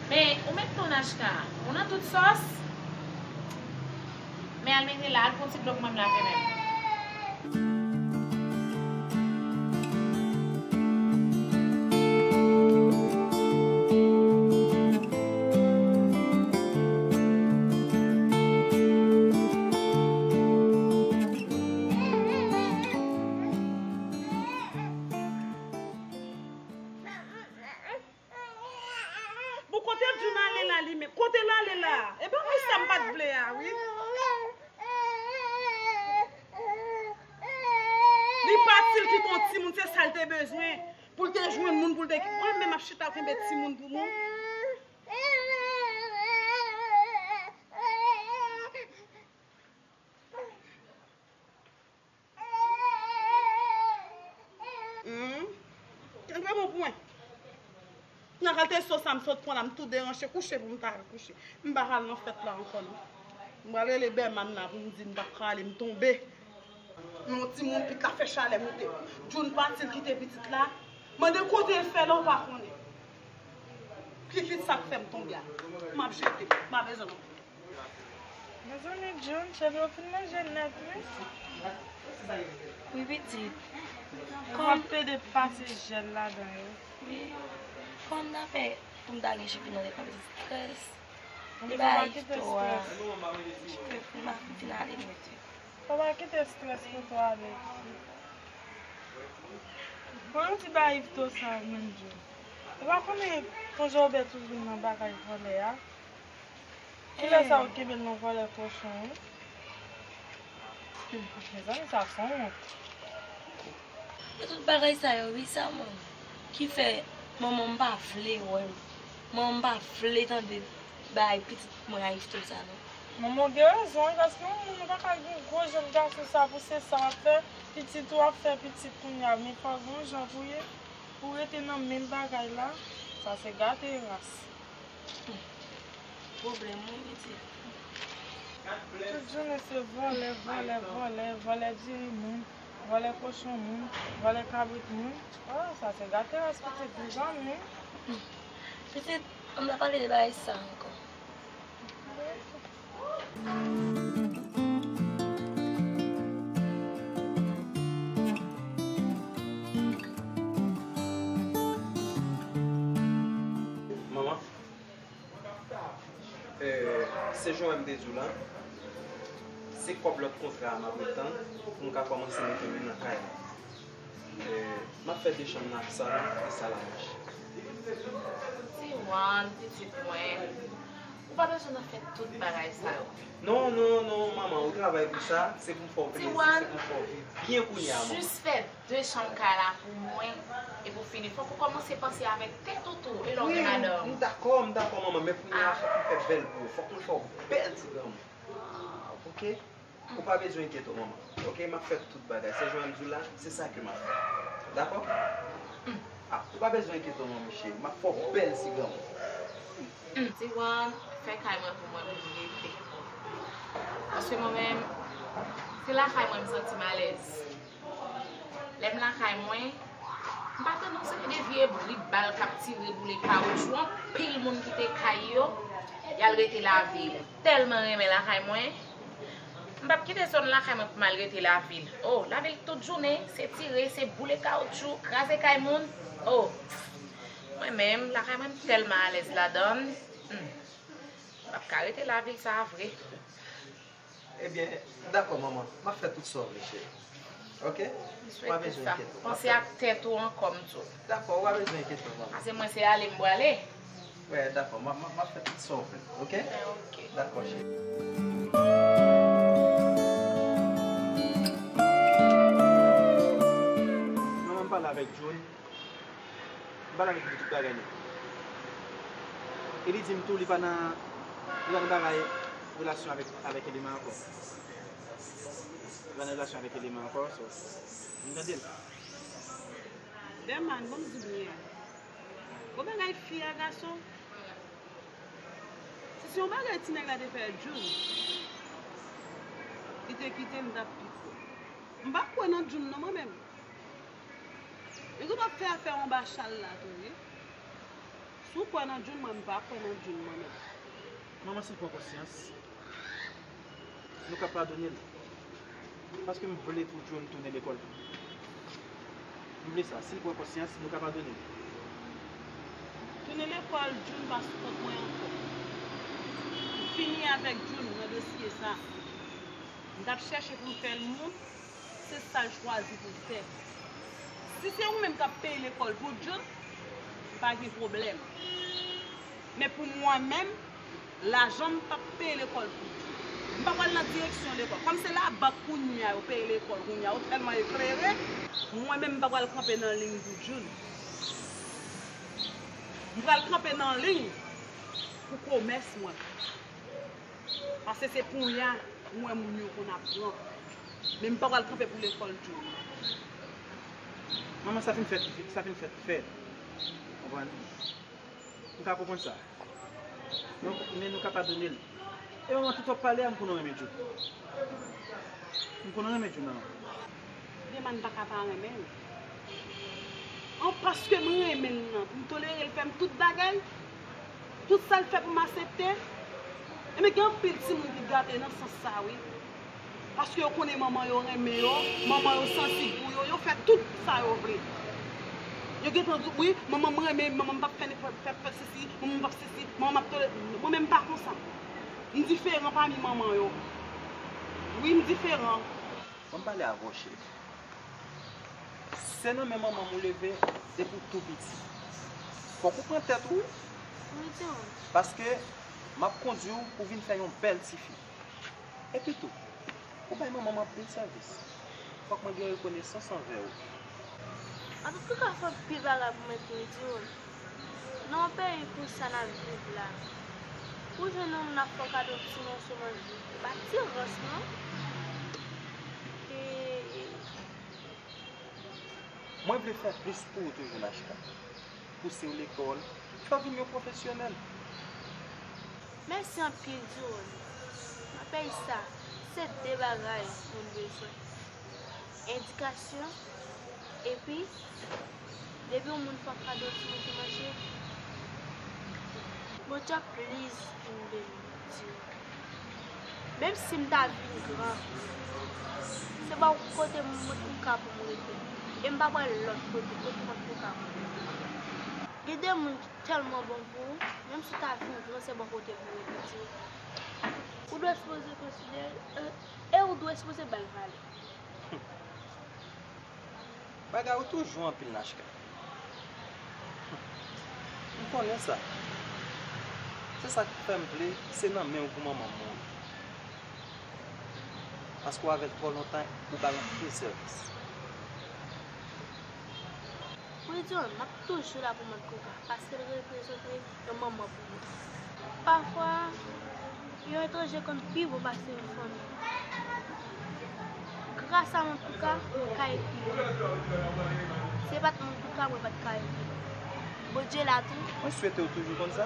Men, ou menm tou Nachka, ou nan tout sòs. Men al mete la, al pran ti dlo pou mwen m lave men m. Bon, kote Jun ale la li menm? Kote l ale la? E bagay sa m pa t vle a, wi. Li pati, l kite yon timoun, se sa l te bezwen. Pou l te jwenn moun, pou l te. Mwen menm ap chita kenbe timoun pou moun. Hmm. Kenbe bon pou mwen. Nan kalite so sa m sot pran la, m tou deranche, kouche pou m ta al kouche. M pa ka al nan fèt la ankò non. M pral rele Bèman la pou m di m p ap ka ale, m tonbe. Yon timoun pit la fè chalè moute. Jun pati, l kite pitit la. Mande kote l fè la, w pa konnen. Kikit sa k fè m tonbe a. M ap jete, m pa bezwen non. Mezanmi, Jun, cheve w fin manje nèt, wi. Wi, pitit. Ou ap pede pase jèl ladan yo. Wi. Kòman m ta fè pou m ta gen cheve nan tèt mwen, pitit? Strès. Li bay Victor a. Cheve pou m fin ale nèt, wi. Papa, kite strès pou twa ale. Bon, yon ti bagay Victor sa, mwen di w. Ou pa konnen tonton Obè toujou nan bagay vòlè a. Kilè sa ou kenbe l nan vòlè kochon, wi? Mezanmi, sa se yon wont. E tout bagay sa yo, wi, sa, manman, ki fè manman m pa vle wè m. Manman m pa vle tande bay pitit mwen a Yvetot sa, non. Manman w gen rezon, wi, paske yon moun ou pa ka gen gwo jèn gason sa pou se sa w ap fè, pitit ou ap fè pitit kounye a, men fò gen yon jan pou ye, pou rete nan menm bagay la, sa se gate ras. Pwoblèm, wi, pitit. Tout jounen se vòlè, vòlè, vòlè, vòlè diri moun, vòlè kochon moun, vòlè kabrit moun. Ah, sa se gate ras pitit, mezanmi. Pitit, ann pa pale de bagay sa ankò. Manman, eh, se jan m te di w la, se kòb lòt kontra a m ap tann pou m ka kòmanse mete men nan kay la. Eh, m ap fè de chanm nan ak salon e salamach. Tiwan, pitit mwen, ou pa bezwen nan fè tout bagay sa yo. Non, non, non, manman, ou travay pou sa, se pou m fè w plezi, se pou m fè w viv byen kounye a, manman. Jis fè de chanm kay la pou mwen, epi w fini. Fòk ou kòmanse panse avèk tèt ou tou, e lè w gen madanm. Wi, m dakò, m dakò, manman, men kounye a fòk m fè bèl pou ou, fòk m fè w bèl ti granmoun. Oke? Ou pa bezwen enkyete w, manman. Oke, m ap fè tout bagay. Se jan m di w la, se sa ke m ap fè. Dakò? Ah, ou pa bezwen enkyete w non, Michel. M ap fè w bèl ti granmoun. Tiwan, fè kay mwen pou mwen pou m rete. Paske mwen menm, se lakay mwen m santi m alèz. Lè m lakay mwen, m pa tande yon seri de vye bri bal k ap tire boule kawotchou, anpil moun kite kay yo, y al rete lavil. Tèlman renmen lakay mwen, m p ap kite zòn lakay mwen pou m al rete lavil. Oh, lavil tout jounen, se tire, se boule kawotchou, kraze kay moun. Oh, mwen menm, lakay mwen m tèlman alèz ladan l, hmm, m p ap ka rete lavil sa a vre. Ebyen, dakò manman, m ap fè tout sa w vle cheri. Oke? Ou pa bezwen enkyete w. Panse ak tèt ou ankò m di w. Dakò, ou pa bezwen enkyete w manman. Pase mwen se ale m prale. Wè, dakò, m ap m ap fè tout sa w vle, oke? Oke. Dakò cheri. Manman m pale avèk June. M pale avèk li de tout bagay nèt. E li di m tou li pa nan li pa nan bagay relasyon avèk avèk Elema ankò. Li pa nan relasyon avèk Elema ankò, so m tande l. Dèman, ban m di w byen. Gwo bagay fi a gason. Si se yon bagay ti nèg la te fè June, li te kite m, m t ap pi kwè. M pa kwè nan June non mwen menm. Li gentan ap fè afè anba chal la tou wi. Si w kwè nan June, mwen m pa kwè nan June mwen menm. Manman si l pran konsyans, nou ka padone l. Paske m vle pou June tounen lekòl. M vle sa, si l pran konsyans, nou ka padone l. Tounen lekòl, June pa sou kont mwen ankò. M fini avèk June nan dosye sa. M t ap chèche pou m fè l moun. Se sa l chwazi pou l fè. Si se ou menm k ap peye lekòl pou June, pa gen pwoblèm. Men pou mwen menm, lajan m p ap peye lekòl pou June. M pa pral nan direksyon lekòl. Kòm se labank kounye a yo peye lekòl kounye a, yo tèlman eklere, mwen menm m pa pral kanpe nan liy pou June. M pral kanpe nan liy pou komès mwen. Paske se ponya ou wè moun yo konn ap pran. Men m pa pral kanpe pou lekòl June. Manman, sa fin fèt, sa fin fèt, fèt. Konprann? M ka konprann sa. Men, men nou ka padone l. E manman, tout w ap pale a, m konnen w renmen June. M konnen w renmen June, manman. Dèman pa ka pa renmen l. An paske m renmen l nan, pou m tolere l fè m tout bagay, tout sa l fè pou m asepte. Ebyen gen anpil timoun ki gate nan sans sa wi. Paske yo konnen manman yo renmen yo, manman yo sansib pou yo, yo fè tout sa yo vle. Yo gentan di wi, manman m renmen, manman m p ap fè nenpòt, fè, fè sesi, manman m p ap sesi, manman m ap tolere. Mwen menm m pa konsa. M diferan pami manman yo. Wi, m diferan. Ban m pale avè w cheri. Se nan men manman m ou leve depi w tou piti. Fòk ou pran tèt ou wi. Wi, John. Paske m ap kondui w pou w vin fè yon bèl tifi. Epi tou, ou bay manman m anpil sèvis. Fòk mwen gen rekonesans anvè ou. Antouka, fè anpil bagay pou mwen tou wi, John. Nan yon peyi konsa n ap viv la, pou jwenn yon moun ap fè w kado yon ti moso manje, pa ti rans non. E. Mwen vle fè plis pou ou toujou, Nachka. Pouse w lekòl, fè w vin yon pwofesyonèl. Mèsi anpil, Diwòn. Nan peyi sa, se de bagay moun bezwen. Edikasyon, epi, depi yon moun fè w kado timoun pou manje, Bondye ap plis vin beni w, Diwòn. Menm si m ta vin gran, se bò kote m, m ka pou m rete. E m pa pral lòt kote, kote m ap pou ka pou m rete. Gen de moun ki tèlman bon pou ou, menm si w ta vin gran, se bò kote pou w rete, Diwòn. Ou dwe sipoze konsidere l, e, e ou dwe sipoze ba l valè. Bagay ou toujou anpil, Nachka. M konnen sa. Se sa k fè m vle se nan men w pou manman m mouri. Paske w avè l twò lontan, ou ba l anpil sèvis. Wi, John, m ap toujou la pou Mad Koka, paske l reprezante yon manman pou mwen. Pafwa, yon etranje konn pi bon pase yon fanmi. Gras a Mad Koka, mwen ka ekri yon liv. Se pa t moun pou ka, mwen pa t ka ede. Bondye la tou. Mwen swete w toujou konn sa?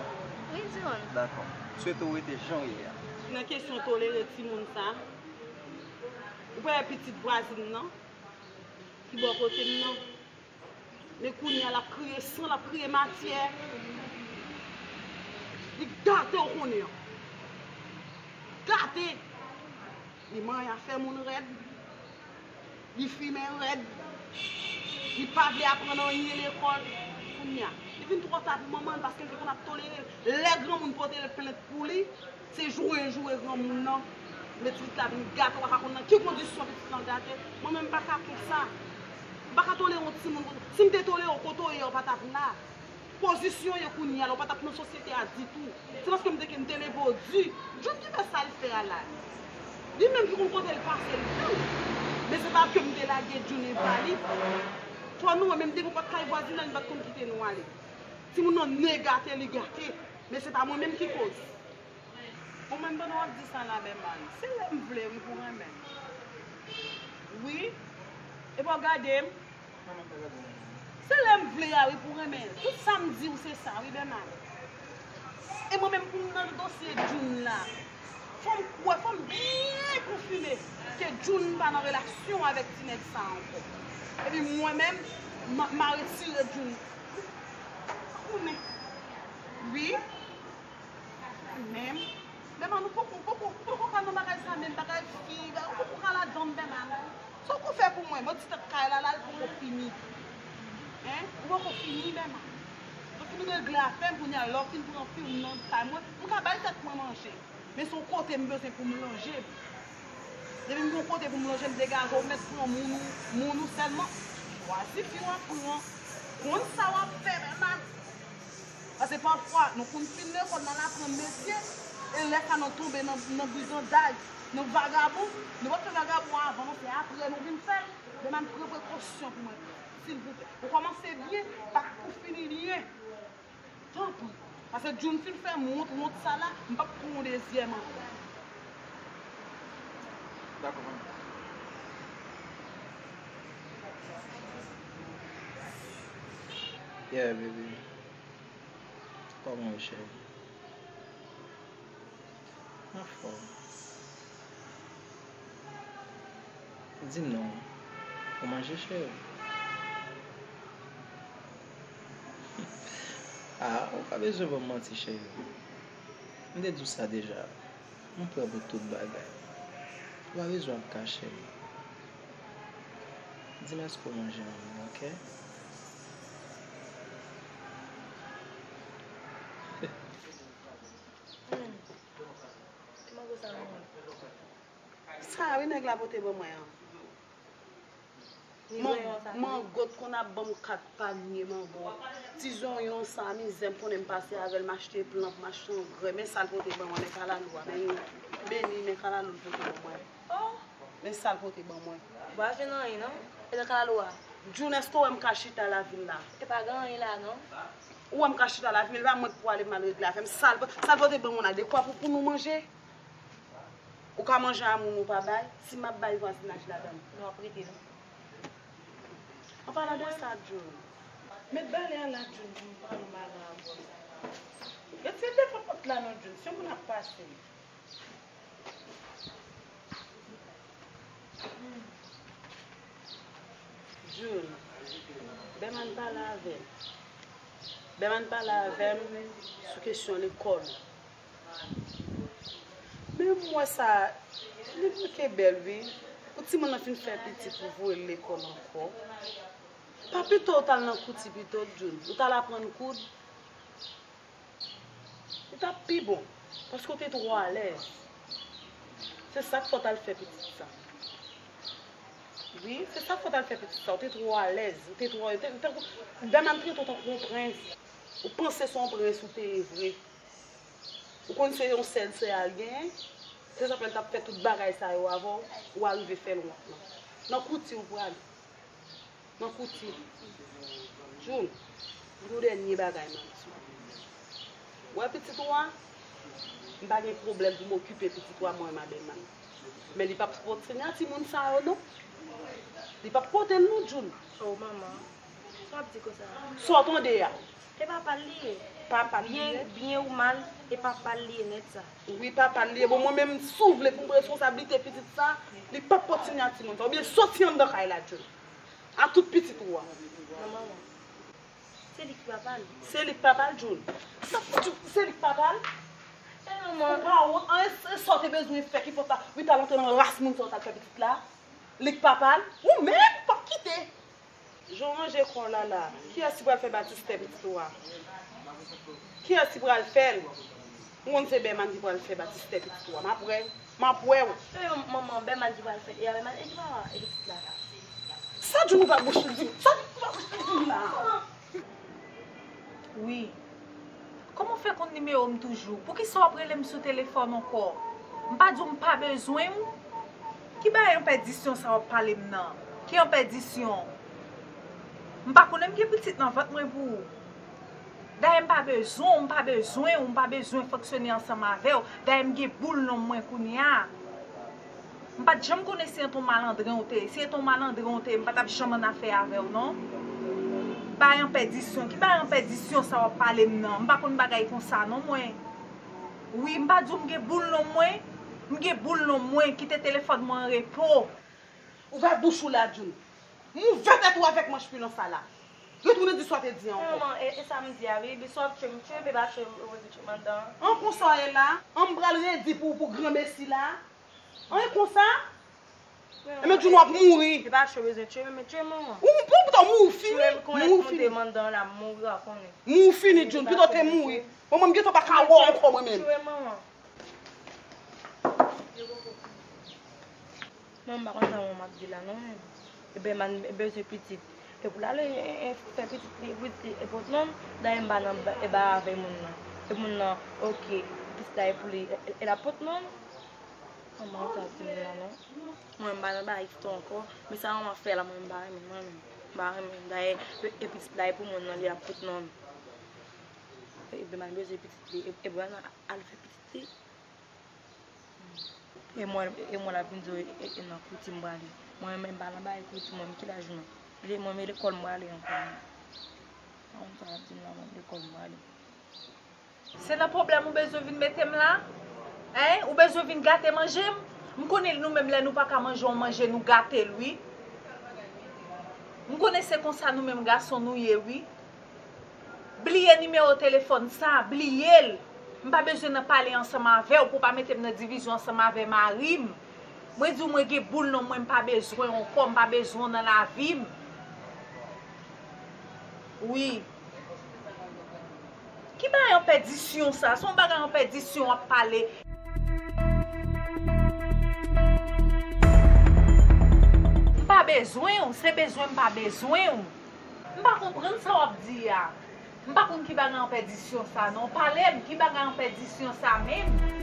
Wi, John. Dakò. Swete w rete jan w ye a. Nan kesyon tolere timoun sa, ou pa wè pitit vwazin nan ki bò kote m nan? Men kounye a, l ap kriye san, l ap kriye matyè. Li gate, w konnen. Gate. Li manyen afè moun rèd. Li fimen rèd. Li pa vle aprann anyen lekòl. Kounye a, li vin twò ta pou manman l, paske l te konn ap tolere l. Lè granmoun pote l plent pou li, se joure, joure granmoun nan. Men pitit la vin gate, w pa ka konn nan ki kondisyon pitit lan gate. Mwen menm, m pa ka konsa. M pa ka tolere yon timoun konsa. Si m te tolere w, kote w ye a, w pa t ap la. Pozisyon w ye kounye a la, w pa t ap nan sosyete a ditou. Se paske m te, m te leve w di, Jun ki fè sa l fè a la. Li menm ki konn kote l pase l fè l. Men se pa ke m te lage Jun epa li. Fò nou wè, menm depi w pa t kay vwazinay, m pa t konn kite nou ale. Timoun nan ne gate, li gate. Men se pa mwen menm ki koz. Ou menm pandan w ap di sa la, Bèman, se lè m vle wi pou renmen m. Wi. Epa w gade m. Se lè m vle a wi pou renmen. Tout sa m di w se sa wi, Bèman. E mwen menm pou m nan dosye Jun la, fò m kwè, fò m byen konfime ke Jun pa nan relasyon avèk ti nèg sa ankò. Epi mwen menm, m a, m a retire Jun. Ou konnen. Wi. Menm, menm nou poko, poko, poko ka nan bagay sa menm, bagay fi, ou poko ka ladan menm. Sa w ko fè pou mwen, mwen ti tèt kay la, la, l poko fini. Hein? Ou poko fini menm. Ou fin regle afè m, kounye a, lè w fin pran fi w nan kay mwen, m ka bay tèt mwen manje. Men se yon kote m bezwen pou m lonje m. Depi m gen yon kote pou m lonje m, degaje w, mèt pran moun ou, moun ou sèlman. Chwazi fi w ap pran. Konn sa w ap fè, menm. Paske pafwa, nou konn fin lekòl, n al aprann metye, e lè sa nou tonbe nan, nan briganday, nan vagabon, nou pa t fè vagabon avan, non, se apre nou vin fè l. Bèman, pran prekosyon pou mwen, silvouplè. Ou kòmanse byen, pa pou fini byen. Tanpri. Paske Jun fin fè m wont, wont sa la, m p ap pran yon dezyèm ankò. Dakò, manmi. Yeah, baby. Kòman w ye, cheri? Anfòm. Di m non, ou manje, cheri? Ah, ou pa bezwen ban m manti, cheri. M te di w sa deja. M prè pou tout bagay. Ou pa bezwen ap kache m. Di m èske w manje manmi, oke? Hmm. Ki mango sa, manman? Sa wi nèg la pote ban mwen an. Ni zonyon sa. Mango t konn ap ban m kat panye mango. Ti zonyon sa, mizè m konnen m pase avè l, m achte plant, m achte angrè. Men sa l pote ban mwen, men kalalou a, men beni, men kalalou l pote ban mwen. Oh! Men sa l pote ban mwen. Ou pa jwenn anyen, non? E nan kalalou a? Jun, èske w wè m ka chita lavil la? E pa gen anyen la, non. Ou wè m ka chita lavil, e pa mwen k pou ale pou m al regle afè m. Sa l, sa l pote ban mwen la, dekwa pou, pou nou manje? Ou ka manje a moun ou pa bay, si m ap bay vwazinaj ladan l. Nou ap rete, non? An palan de sa, Jun. Met bale a la, Jun, pou m pale yon bagay avè w. Retire devan pòt la non, Jun, se yon moun ap pase. Jun, Bèman pale avè m. Bèman pale avè m sou kesyon lekòl. Men m wè sa, li manke bèl wi. Pou timoun nan fin fè pitit pou voye l lekòl ankò. Pa pito w t al nan kouti pito, Jun? Ou t al aprann koud? Li t ap pi bon, paske w te twò alèz. Se sa k fè w t al fè pitit sa. Wi, se sa k fè w t al fè pitit sa. Ou te twò alèz, ou te twò, ou te, ou te, Bèman trete w tankou yon prens. Ou panse se yon prens ou te ye vre. Ou konn se yon sèl sè a l genyen. Se sa k fè l t ap fè tout bagay sa yo avè w, ou arive fè l wont lan. Nan kouti ou pral. Nan kouti. Jun, pou yon dènye bagay m ap di w. Ou wè pitit ou a? M pa gen pwoblèm pou m okipe pitit ou a mwen menm a Bèman. Men li p ap sipòte sènya timoun sa yo non. Li p ap pote l non, Jun. Oh, manman. Sa w ap di konsa? Sa w tande a? E papa l li ye. Papa l li ye? Byen, byen ou mal, e papa l li ye nèt sa. Wi, papa l li ye. Bon, mwen menm, si w vle pou m pran responsablite pitit sa, li p ap pot sinyati moun sa. Oubyen soti anndan kay la, Jun. A tout pitit ou a. Non, manman. Se li ki papa l. Se li k papa l, Jun. Sa, Jun, se li k papa l? E manman. Ou pa wont, an, e, e sa w te bezwen fè ki fè w ta, wi, t al antre nan ras moun sa w t al fè pitit la? Li k papa l? Ou menm, p ap kite. Jan w ranje kò w la la, kiyès ki pral fè batistè pitit ou a? Kiyès ki pral fè l? Ou konn se Bèman ki pral fè batistè pitit ou a. M ap wè, m ap wè w. E manman, Bèman ki pral fè. E a Bèman, e ki papa, e pitit la? Sa Jun ouvè bouch li di m? Sa Jun ouvè bouch li di m la? Wi. Kòman w fè konn nimewo m toujou? Poukisa w ap rele m sou telefòn ankò? M pa di w m pa bezwen w? Ki bagay an pèdisyon sa w ap pale m nan? Ki an pèdisyon? M pa konnen m gen pitit nan vant mwen pou ou. Dayè m pa bezwen w, m pa bezwen w, m pa bezwen fonksyone ansanm avè w. Dayè m gen boul nonm mwen kounye a. M pa t janm konnen se yon ton malandren w te ye. Si se ton malandren w te ye, m pa t ap janm annafè avè w, non. Bay an pèdisyon. Ki bay an pèdisyon sa w ap pale m nan? M pa konn bagay konsa, non, mwen. Wi, m pa di w m gen boul nonm mwen? M gen boul nonm mwen. Kite telefòn mwen an repo. Ouvè bouch ou la, Jun. M ouvè tèt ou avèk manch pilon sa la. Retounen di sa w te di an ankò. Manman, e, e sa m di a, wi. Epi si w ap tchwe m, tchwe m, epi pa tchwe m, ou di tchwe m anndan. An konsa w ye la? An m pral redi pou, pou granmesi la? An e konsa? Ebyen, Jun, w ap mouri. E pa tchwe bezwen tchwe m, men tchwe m, manman. Ou, ou pito mouri fini. Tchwe m, konnen mouri fini. Mouri, a konnen. Mouri fini, Jun, pito te mouri. Bon, mwen, m gentan pa ka wè w ankò, mwen menm. Tchwe m, manman. Mwen, m pa konn sa mwen m ap di la, non, men. Ebyen, man, bezwen pitit. E pou l ale, e, e, fè pitit li, pitit li, e pot non. Dayè, m pa nan, e ba avè moun nan. E moun nan, oke, pitit la e pou li, e, e, e l ap pot non. Manman, ou ta di m la, non. Mwen, m pa nan bagay tou ankò. Men sa manman fè la, mwen, m pa renmen, mwen menm. M pa renmen. Dayè, e, e pitit la, e pou moun nan, li ap pot non. E, e, man bezwen pitit li. E, e, Brianna al fè pitit li. E mwen, e mwen la vin di w, e, e nan kouti m prale. Mwen menm pa nan bagay kouti, mwen menm ki laj mwen. Mwen menm lekòl m prale ankò. Mwen sa ap di m la, mwen lekòl m prale. Se nan pwoblèm ou bezwen vin mete m la? Hein? Ou bezwen vin gate manje m? M konnen nou menm lè nou pa ka manje yon manje, nou gate l, wi. M konnen se konsa nou menm gason nou ye, wi. Bliye nimewo telefòn sa, bliye l. M pa bezwen nan pale ansanm avè w pou w pa mete m nan divizyon ansanm avè mari m. Mwen di w mwen gen boul non mwen, m pa bezwen w ankò, m pa bezwen w nan lavi m. Wi. Ki bagay an pèdisyon sa? Se yon bagay an pèdisyon w ap pale. M pa bezwen w, se bezwen m pa bezwen w. M pa konprann sa w ap di a. M pa konn ki bagay an pèdisyon sa non. Pale m, ki bagay an pèdisyon sa menm?